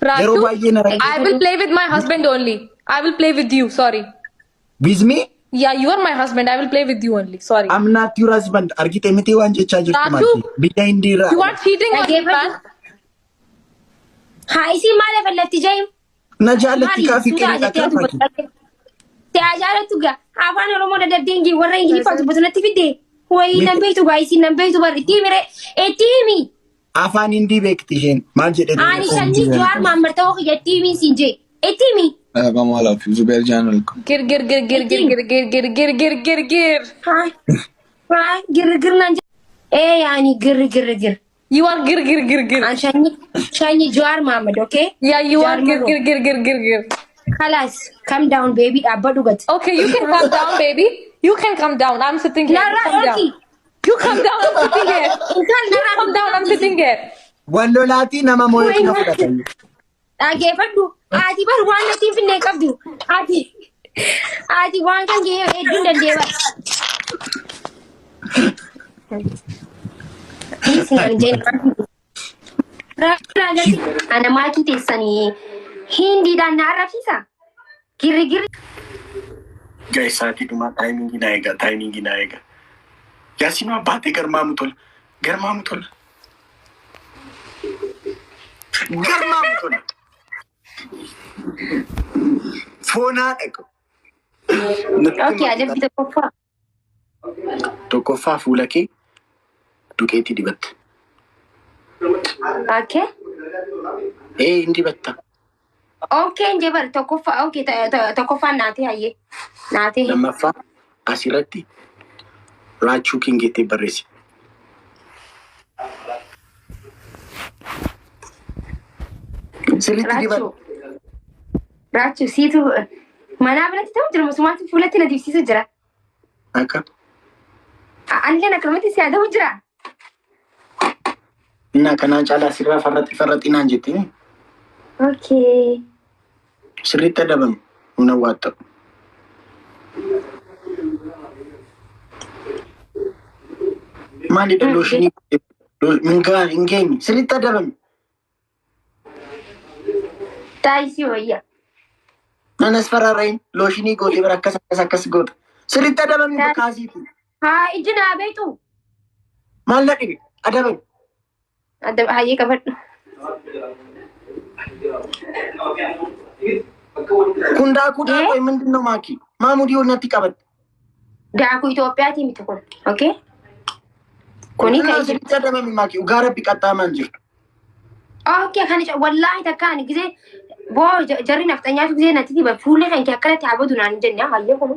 Yeroo Raju, baay'ee na rakkisa. I will play with my husband only. I will play with you. Sorry. With me? Yeah, you are my husband. I will play with you only. Sorry. I'm not your husband. Argite miti waan jechaa jirtu Raju, maaki. Biyya Hindiirraa. you are cheating on me, Dhaggeeffadhu. man. Haa isii maal afallatti jaim? Na jaallatti Maali kaa suutaa fiqirii jettee akka ati maaki. godhatte. Si haa jaalattu gaa afaan Oromoo dadhabdee ingii warra Ingiliffaa dubbatu natti fidde. Wayii nan beektu gaa isiin nan beektu bar itti himi ree itti himi. Afaan Hindii beekti isheen. Maal jedhee Ani sanyii Jawaar Mahammad ta'uu kiyya itti himi siin jee itti himi. Welcome all of you. Zubair Jan, welcome. Gir gir gir gir Itti gir himi. gir gir gir gir gir gir gir. Haa haa girgir naan jee. Ee yaani girgir gir. You are gir gir gir gir. An sanyii sanyii Jawaar Mahammad okay? Yeah, you are Jawaar gir Marroo. gir gir gir gir gir. Kalaas come down baby dhaabbadhu gad. Okay, you can calm down, baby. You can calm down. I'm sitting here. You Narraa calm down. dhorki. You calm down. I'm sitting here. Intal You narraa calm down. I'm sitting here. Wal lolaatii nama moo'etu na fudhata. Dhaggeeffadhu. Ati bar waan natti hin finne hin qabdu. Ati ati waan kan gahee hedduun danda'e bar. Dhiisi naan jeen. Ana maakii teessanii hindiidhaan na arrabsiisa. Girri girri. Guys, sa'aatii dhumaa taayimingii naa eegaa, taayimingii naa eegaa. Yaasiin abbaatee garmaamu tola. Garmaamu tola. Garmaamu tola. Foonaa dhaqu. Natti Okay, adabbii tokkoffaa. Tokkoffaa fuula kee duqeetii dibatta. Okay. Ee hin dibatta. Okay, hin jebar tokkoffaa okay tokkoffaan naatee hayyee. Naatee. Lammaffaa asirratti raachuu kingeettee barreessi. Sirriitti dibadhu. Raachuu. Raachuu siitu manaa biratti ta'u jira musumaatti fuulatti na dibsiisu jira. Akka Anilleen akkanumatti si adabu jira. innaa kanaan caalaa sirraa farraxi farraxi naan jettiin Okay. sirriitti adabamu nun awwaatta'u. Maalidha looshinii hin hin geenye sirriitti adabami. Taayisii wayya. Nan as fararrayin looshinii gootee bara akkas akkas akkas goota. Sirriitti adabami bakkaasiiti. Haa ijji naa beektu. Maal na dhibe adabami. Adda hayyee qabadhu. Kun daakuu daakuu ምንድን ነው ማኪ ማሙድ natti qabadhu. Daakuu Itoophiyaatii miti kun. Okay? Kuni kan ijji. Sirriitti adabami maaki dhugaa rabbi qaxxaamaan jirtu. Okay kana wallaahi takka ani gisee boo jarri nafxanyaatu gisee natti diba fuulli kan kee akkanatti haa badu naan hin jenne hayyee kunu.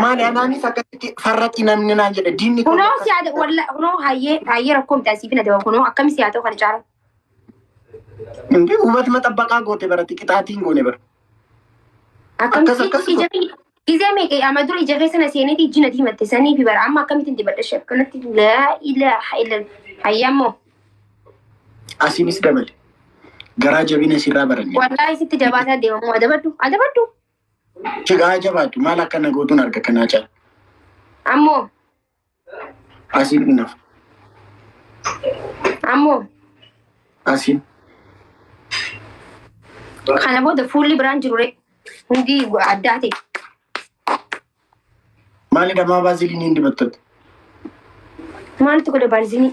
Maali anaanis akkasitti farratti namni naan jedhe diinni kun Kunoo si haa wallaahi kunoo hayyee hayyee rakkoo miti asiif na daba kunoo akkami si haa ta'u kana caala. እንዴ ውበት መጠበቃ goote baratti qixaatiin goone bara. Akkas akkas Akkamitti ija gisee meeqa amma dura ija keessa na seeneeti ijji na diimatte sanii fi bara amma akkamittiin dibadha ishee akkanatti laa ilaaha illa hayyammoo. Asiinis dabale. Garaa jabina sirraa baranne. Wallaahi sitti jabaataa deemamu adabadhu adabadhu. Chigaa jabaatu maal akka na gootuun arga kanaa caala. Ammoo Asiin dhinaaf. ammoo Asiin. kana booda fuulli biraan jiru ree hundi addaa ta'e. Maalidha maa baaziliinii hin dibattatu? Maaltu godha baarzinii?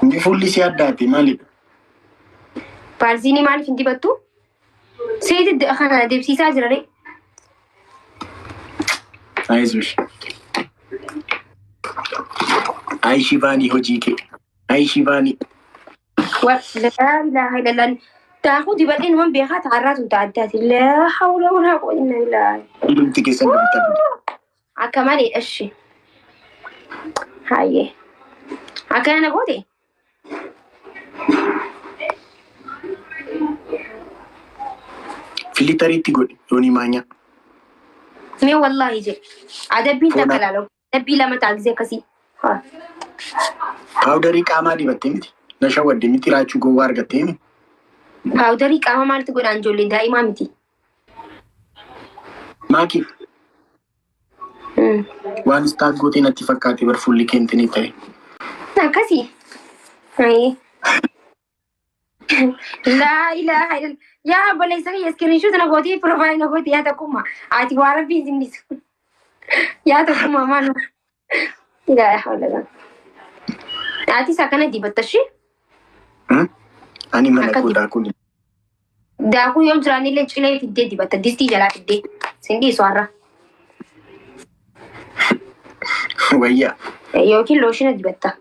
Inni fuulli si addaate maalidha? Baarzinii maaliif hin dibattu? Seeti kana dibsiisaa jira ree. አይዞሽ አይ ሺቫኒ hojii kee አይ ሺቫኒ Laa ilaaha illallah. Daakuu dibadheen waan beekaa ta'arraa tun ta'addaati. Laa hawla walaa quwwata illa billah. hundumti keessan dubbitan. Akka maleedha ishee. Hayyee. Akkana na goote? Filitariitti godhi yoonii maanyaa. Mee wallaahi jedhe. Adabbiin takka Foonaa. laala. Adabbii lama ta'a gisee akkasii. Haa. Paawudarii qaamaa dibattee miti. Na shawwadde miti raachuu gowwaa argattee miti. Paawudarii qaama maaltu godhaan ijoolleen daa'imaa miti. Maaki waan istaak gootee natti fakkaate bar fuulli keentini ta'e. Akkasii. Hayyee. Laa ilaaha illallah. Yaa obboleessa kiyya screenshot na gootee profile na gootee yaa tokkummaa. Ati waa rabbiin sinnisu. Yaa tokkummaa maal? Yaa hawla. Atis akkana dibatta ishee? Ani mana Akka koo daakuun Daakuu yoo jiraannillee cilee fiddee dibatta. Distii jalaa fiddee. Sin dhiisu har'a. Wayyaa. Yookiin looshina dibatta.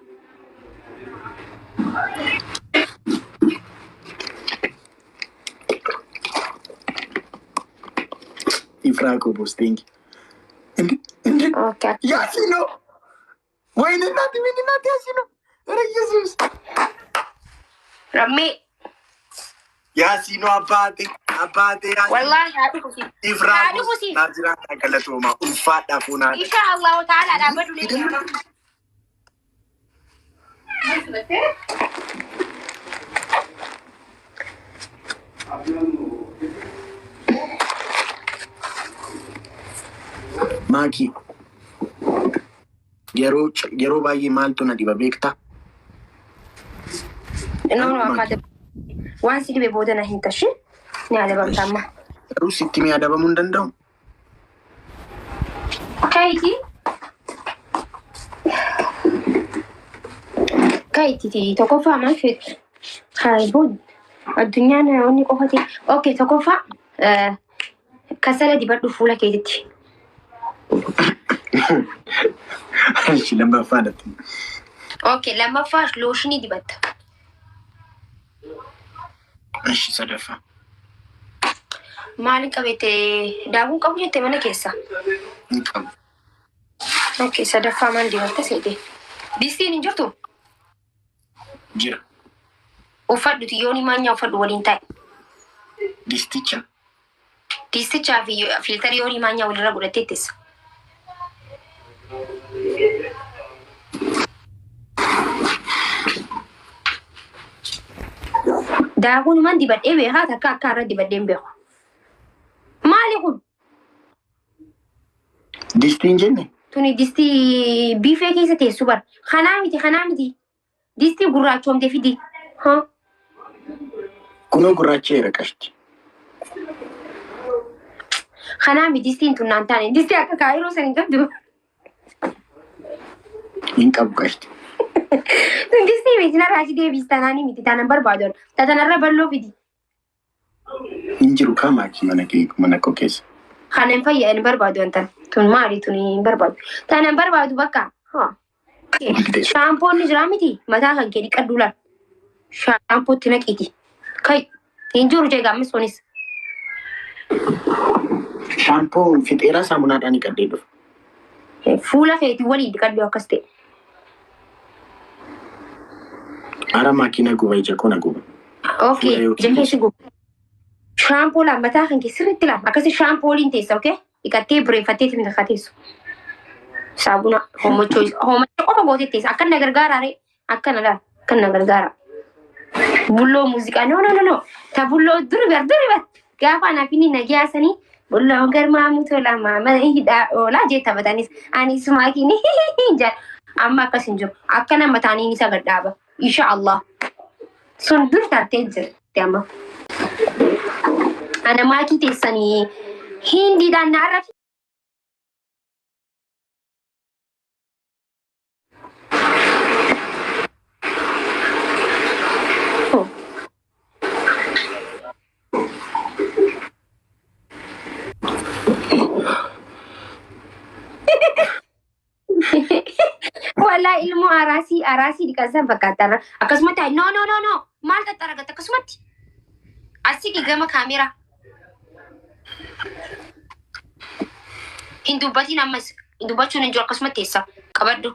Ifraa koo boosteenki. Indi indi Okay. Yaasino. ወይኔ እናቴ ወይኔ እናቴ ያሲኖ ኧረ ኢየሱስ Rammee. ያሲኖ አባቴ አባቴ ያሲኖ Wallaahi haa dhufu siif. Ifraa Haa dhufu siif. Naajiraadhaa galatooma ulfaadhaa fuunaa. Insha Allahu ta'ala dhaabbadhu ni Maakii yeroo yeroo baay'ee maaltu na dhiba beektaa? No, no, amma waan si dhibe booda na hin tashin. Ni adabamta amma. Garuu sitti mee adabamuu hin danda'u? Kayti. Kayti tokkoffaa maal feetu? Haa bood addunyaan wanni qofati. Okay, tokkoffaa kasala dibadhu fuula keetitti. Ishi lammaffaa natti. Okay, lammaffaa looshinii dibatta. Ishi sadaffaa. Maaliin qabeette daakuun qabu jette mana keessa? Hin qabu. Okay, sadaffaa maal dibatta seete? Distiin hin jirtu? Jira. Uffadhu xiyyoon maanyaa uffadhu waliin taa'e. Disticha. Distichaa fi fiiltarii yoonii maanyaa walirra godhattee teessa. Daakunumaan dibadhee beekaa takka akka irra dibadhee hin beeku. Maali kun? Distii hin jenne? Tuni distii biifee keessa teessu bara. Kanaa miti kanaa miti. Distii gurraachoomte fidi. Haa? Kunoo gurraacha qashti. Kanaa miti distiin tun naan taane. Distii akka kaayiroo san hin qabdu. Hin qabu qashti. Tun distii miti narraa achi deebisi tanaanii miti tanan barbaadu. Tatanarra bal'oo fidi. Hin jiru kaa maakii mana kee mana koo keessa. Kana hin fayyaa hin barbaadu wantan. Tun maali tun hin barbaadu. Tana hin barbaadu bakka. Haa. Shaampoon ni jira miti mataa kan kee dhiqadhu laal. Shaampootti naqiiti. Kai hin jiru jee gaammis kunis. Shaampoo fixeeraa saamunaadhaan dhiqadhee dhufa. Fuula keetii waliin dhiqadhu akkas ta'e. Ara maakii na guba ija koo na guba. Okay, Fuula yookiin ija keessa guba. Shaampoo laan mataa kan kee sirriitti laan akkasi shaampoo waliin teessa okay? Dhiqattee bireeffattee itti miidhagaa teessu. Saabuna hoomachoo hoomachoo qofa gootee teessa akka na gargaaraa ree akkana laal akka na gargaara. Bulloo muuziqaa no no no no ta bulloo duri bar duri bar gaafa anaaf inni nagiyaa sanii bulloo garmaamu tola maama hidhaa oolaa jee taphatanis ani sumaa kini jedha amma akkas hin jiru akkana mataaniin isa gadhaaba insha Allah sun dur tartee jirti amma. Ana maakii teessanii hindiidhaan na arrabsi. Walaa ilmoo araasii araasii dhiqasan fakkaata. Akkasumatti no no no no maal xaxxaragata akkasumatti. Asii gama kaameeraa. Hin dubbatiin ammas hin dubbachuun hin jiru akkasumatti teessa qabadhu.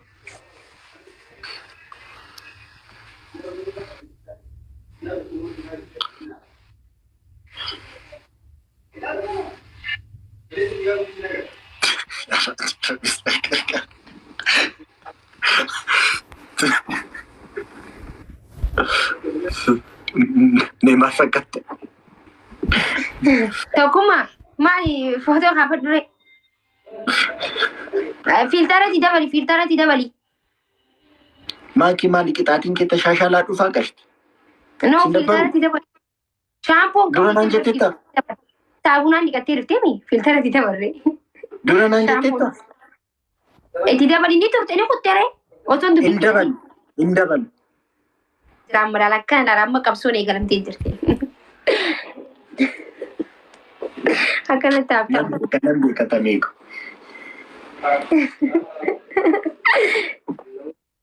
Neemaaf fakkatte. Tokkummaa maali footoo kaafadhu ree? Fiiltaratti dabali fiiltaratti dabali. Maakii maali qixaatiin kee tashaashalaa dhufaa qashti? No, Sin dabbaru. filtara itti dabalu. Shaampoon Dura naan jetteetta? Saabunaan dhiqattee jirteemi filtara itti dabarre. Dura naan jetteetta? Itti dabali ni turte ni kuttere. Osoo hin Hin dubbiin dabalu. Hin dabalu. Jiraan madaala akkana laala amma qabsoon eegalamtee jirti. Akkana taaptaa. Nan beeka nan beeka tameeku.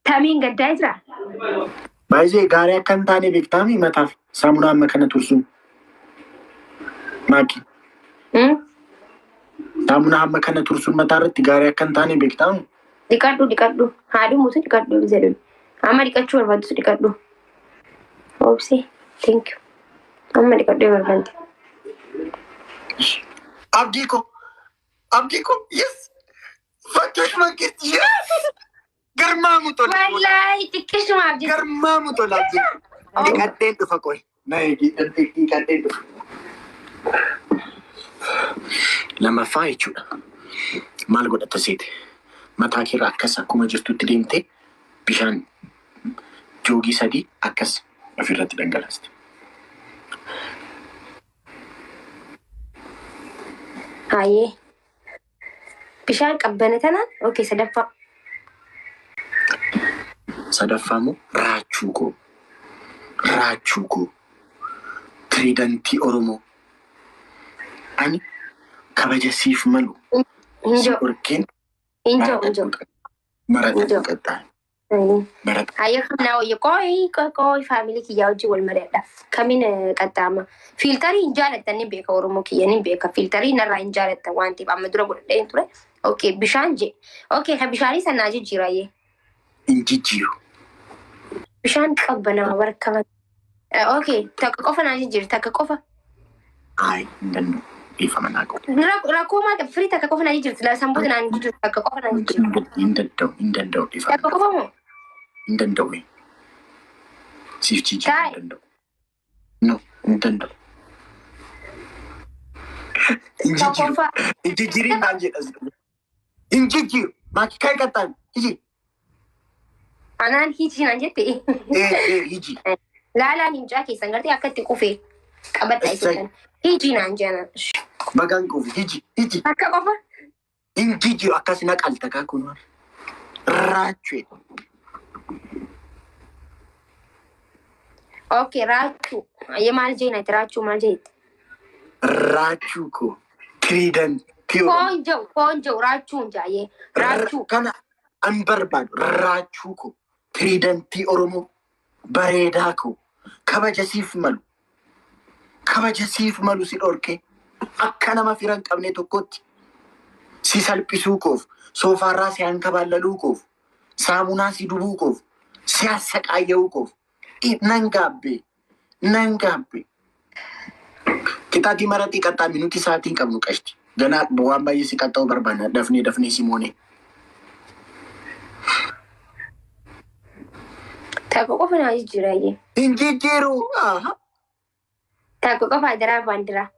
Tamiin gaddaa jira. Baay'ee gaarii akka hin taane beektaami mataaf saamunaa amma kana tursuun. Maaki saamunaa amma kana tursuun mataa irratti gaarii akka hin taane beektaami. Dhiqadhu dhiqadhu. Haadhumutu dhiqadhu jedhu. Amma dhiqachuu barbaaddu dhiqadhu. Obsi. Thank you. Amma dhiqadhu barbaadde. Abdii ko abdii ko yes Fattush Mangist yes garmaamu tola. Wallaahi xiqqishumaaf jecha. Garmaamu tola abdii. Dhiqadheen dhufa qoy. Na eegi dhiqadheen dhufa. Lamaffaa jechuudha. Maal godhatta seete? Mataa keerra akkas akkuma jirtutti deemtee bishaan joogii sadii akkas ofirratti dhangalaasti. Hayyee. Bishaan qabbana tanaan okay sadaffaa. Sadaffaa immoo raachuu koo. Raachuu koo. Tiriidantii Oromoo. Ani kabaja siif malu Hin si jiru. dhorkeen Hin jiru hin jiru. marata Hin jiru. qaxxaa. Marata. Hayyee kamnaa wayya qooyi qooyi family kiyyaa wajjin wal mari'adha. Kamiin qaxxaama. Filterii hin jaalattan ni beeka Oromoo kiyya ni beeka. Filterii narraa hin jaalattan waan ta'eef amma dura godhadhee ture. Okay bishaan je. Okay kan bishaanii sanaa jijjiirayyee. Hin jijjiiru. Bishaan qabbanaa barkama. Okay takka qofa naa jijjiiri takka qofa. Ayi hin danda'u. Dhiifama naa qabu. Rakkoo maal qaba? Firii takka qofa naa jijjiirti. Sanboota naa jijjiirti takka qofa naa jijjiirti. Hin danda'u. Hin danda'u. Dhiifama. Takka qofa moo? Hin danda'u. Siif jijjiiruu Taa'e. hin danda'u. No, hin danda'u. Hin jijjiiru. Tokkoffaa. Hin jijjiiriin naan jedha. Hin jijjiiru. Maaki kai qaxxaan. Hiji. Anaan hiitii naan jette. Ee ee hiji. Laalaan hincaa keessan gartee akka itti qufee qabadha Essay. isin. Hiitii naan jedhan. Bagaan quufi. Hiji. Hiji. Takka qofa. Hin jijjiiru akkas na qalta kaa kun. Raachuu. Okay raachuu. Ayyee maal jeenati raachuu maal jeetti? Raachuu koo. Tiriidantii Oromoo. Foon jiru foon jiru raachuu hin jaayyee. Raachuu. Kana an barbaadu raachuu koo. Tiriidantii Oromoo. Bareedaa koo. Kabaja siif malu. Kabaja siif malu si dhorkee. Akka nama fira hin qabne tokkotti si salphisuu koof, soofaarraa si hankabaallaluu koof, saamunaa si dubuu koof, si hassaqaayya'uu koof. Nan gaabbee. Nan gaabbee. Kitaatii maratii qaxxaami nuti sa'aatii hin qabnu qashti. Ganaa waan baay'ee si qaxxa'uu barbaanna dafnee dafnee si moonee. Takka qofa naa jijjiirayyee. Hin jijjiiru. Aha. Takka qofa adiraa baandiraa.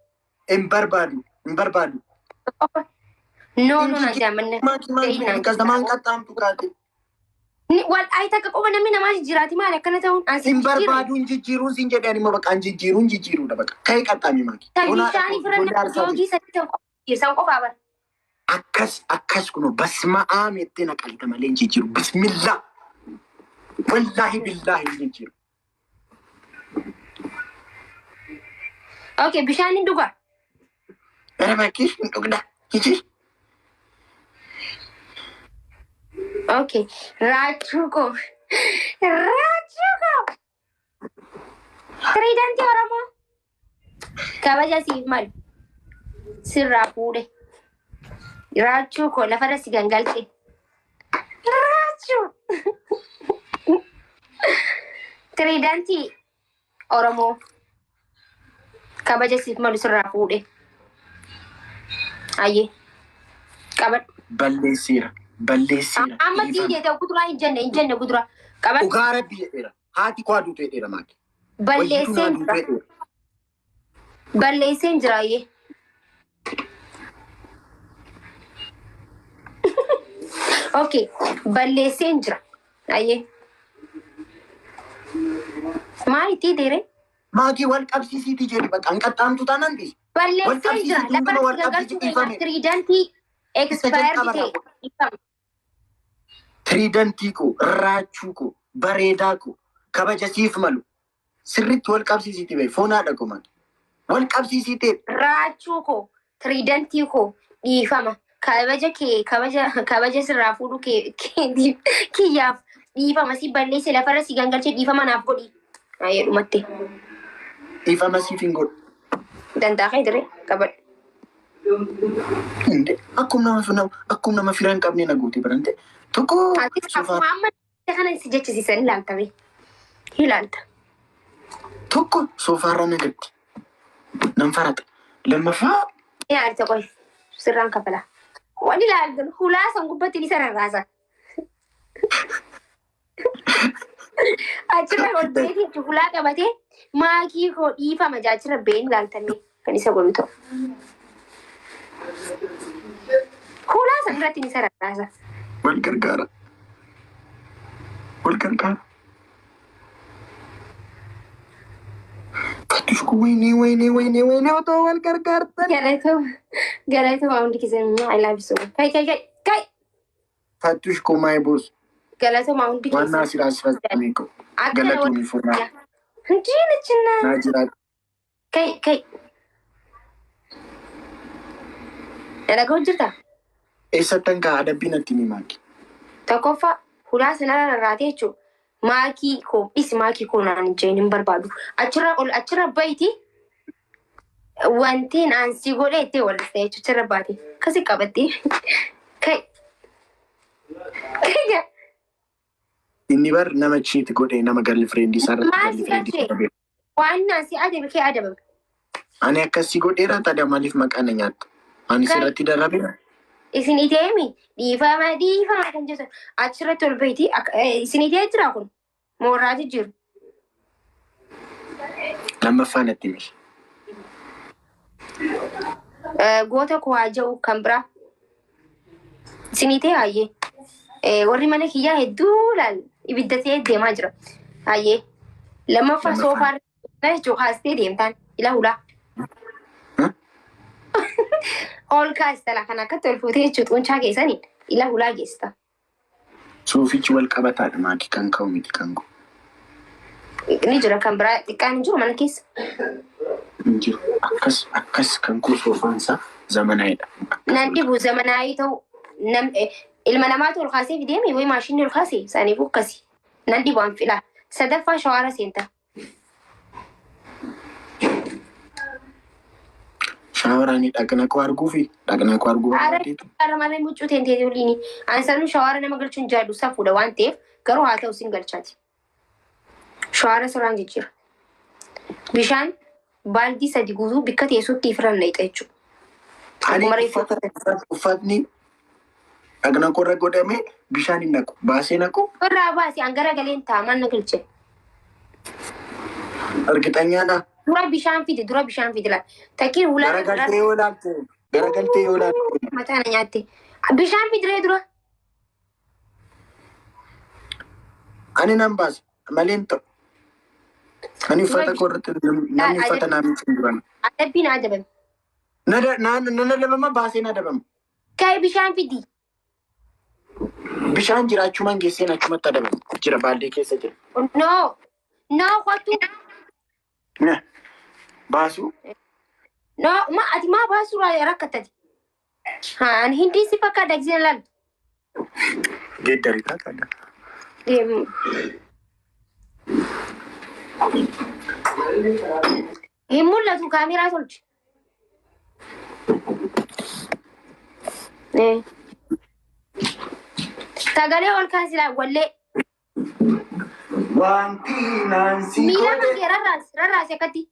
Hin barbaadu. Hin barbaadu. Takka qofa. No Hin no naan jijjiiru. jaamanna. Maaki maaki akkas namaan qaxxaamtu kaate. Wal ayi takka qofa namni namaa jijjiiraati maali akkana ta'uun an si Hin jijjiire. barbaadu hin jijjiiruun siin jedhee ani immoo bakka hin jijjiiruun jijjiiruudha bakka. Ka'ee qaxxaami maaki. Kan Bonaa bishaanii bonaa fira aarsaa joogii sadii ta'u qofa jijjiirsan qofaa bara. Akkas akkas kunoo basma aam jettee na qalta malee hin jijjiiru. Bismillaa. Wallaahi billaahi hin jijjiiru. Okay bishaan hin dhugaa. Gara bakkee hin dhugda. Jijjiir. Okay raachuu koo. Raachuu koo. Tiriidantii Oromoo. Kabaja siif malu. Sirraa fuudhe. Raachuu koo lafarra si gangalche. Raachuu. Tiriidantii Oromoo. Kabaja siif malu sirraa fuudhe. Ayyee. Qabadhu. Balleesseera. Balleesseera. Amma siin jeete guduraa hin jenne hin jenne guduraa. Qabadhu. Dhugaa rabbi jedheera. Haati koo aduu ta'eera maaki. Wayyituu Balleesseen aduu jira. ta'eera. Balleesseen jira ayyee. Okay. Balleesseen jira. Ayyee. Maal itti deere? Maakii wal qabsiisiitii jedhi bakka hin qaxxaamtu taanaan dhiisi. Wal Balleessee jira. qabsiisiitii Lafa hunduma wal irratti qabsiisii gargalchuu dhiifame. tiriidantii Isa expired ta'e jalqabarraa. dhiifama. Tiriidantii koo, raachuu koo, bareedaa koo, kabaja siif malu. Sirriitti wal qabsiisiitii bahi. Foon haadha koo maali? Wal qabsiisiitee Raachuu koo, tiriidantii koo dhiifama. Kabaja kee, kabaja kabaja sirraa fuudhuu kee keetiif kiyyaaf dhiifama si balleesse lafarra si gangalchee dhiifama naaf godhi. Ayyee dhumatte. Dhiifama siif hin godhu. Danda'a kee dire qabadhu. Inde akkuma nama fira hin qabne na goote barante. Tokko Atis soofaa akkuma amma kana si jechisiisan ilaaltame. Ilaalta. Tokko soofaarra na gatti. Nan farata. Lammaffaa Ilaalta qoy. Sirraan kafala. Waan ilaaltan hulaa san gubbatti ni sararraasa. Achirra ol beetii hulaa qabatee maakii koo dhiifama jaachirra been ilaaltame kan isa godhu ta'u. Hulaa san irratti ni sararraasa. Wal gargaara. Wal gargaara. Fattush kun wayinee wayinee wayinee wayinee otoo wal gargaartan. Galatoo galatoo hundi keessan, I love you so much. Kai kai kai kai. Fattush kun my boss. Galatoo hundi waan keessan. naa siraa sifachamee ko. Akkana Galatoomii fuunaa. Hundii nachinna. Naa jiraatu. Kai kai. Dhaga'u jirta? Eessattan kaa adabbii natti ni maaki. Tokkoffaa hulaa sanarra rarraatee jechuudha. Maakii koo dhisi, maakii koo naan hin jeen hin barbaadu. Achirra ol achirra bayti wanti naan si godhe itti walista jechuudha achirra baate. Akkasi qabattee. Kai. Kai. Inni bar nama cheat godhe, nama girlfriend isaa irratti Maal si girlfriend galchee? isaa beeku. Waan naan si adabe kee adabame. Ani akkasii godheera tadaa maaliif maqaa na nyaatta? Ani sirratti darrabeera. Isin iteemi dhiifama dhiifama kan jettan achirratti ol bayti isin itee jira kun mooraati jiru. Lammaffaa natti himi. Goota koo haa jedhu kan biraa. Isin itee hayyee. Warri mana kiyyaa hedduu laal ibidda ta'ee deemaa jira. Hayyee. Lammaffaa Lammaffaa. Soofaa irra jechuun kaastee deemtaan ila hulaa. Huh? Ol kaastala kan akkatti ol fuutee jechuun xuncaa keessanii ila hulaa geessita. Suufichi wal qabataadha maaki, kan ka'u miti kan ka'u. Ni jira kan biraa xiqqaan hin jiru mana keessa. Hin jiru. Akkas akkas kan koo soofaan isaa zamanaayidha. Nan dhibu zamanaayii ta'u ilma namaatu ol kaasee fideemi wayi maashinni ol kaasee isaaniif akkasi. Nan dhibu an fila. Sadaffaa shawaara seenta. Shaawaraanii dhaqna koo arguu fi dhaqna koo arguu Haara barbaadeetu. haara malee muccuu teentee waliini. Ani sanuu shawaara nama galchuun jaallu safuudha waan ta'eef garuu haa ta'u sin galchaati. Shawaara sirraan jijjiira. Bishaan baaldii sadi guutuu bikka teessuutti ifirran nayixa jechuudha. Ani Akkuma reefu. Uffatni dhaqna koo irra godhamee bishaan hin naqu. Baasee naqu. Irraa baasi an gara galeen taa'aman na galche. Argixanyaadha. Dura bishaan fidi, dura bishaan fidi laata. Takkiin hulaa Garagaltee yoo ilaalte. Garagaltee yoo ilaalte. Mataa na nyaatte. Bishaan fidi dura. Ani nan baasa malee hin ta'u. Ani uffata koo irratti namni uffata naa miiccu hin jiran. Adabbiin adabame. Nan adabama, baasee na adabama. Ka'e bishaan fidi. Bishaan jira, achumaan geesseen achumatti adabama. Jira, baaldee keessa jira. No. No kottu. Na baasuu. No ma ati maa baasuu rakkattati. Haa ani hindii si fakkaata giseen laaltu. Geeddari taata. Deemu. Hin mul'atu, kaameraa tolchi. Sagalee ol kaasilaa wallee. Wanti naan si Miila godhe. kee rarraasi rarraasi akkatti.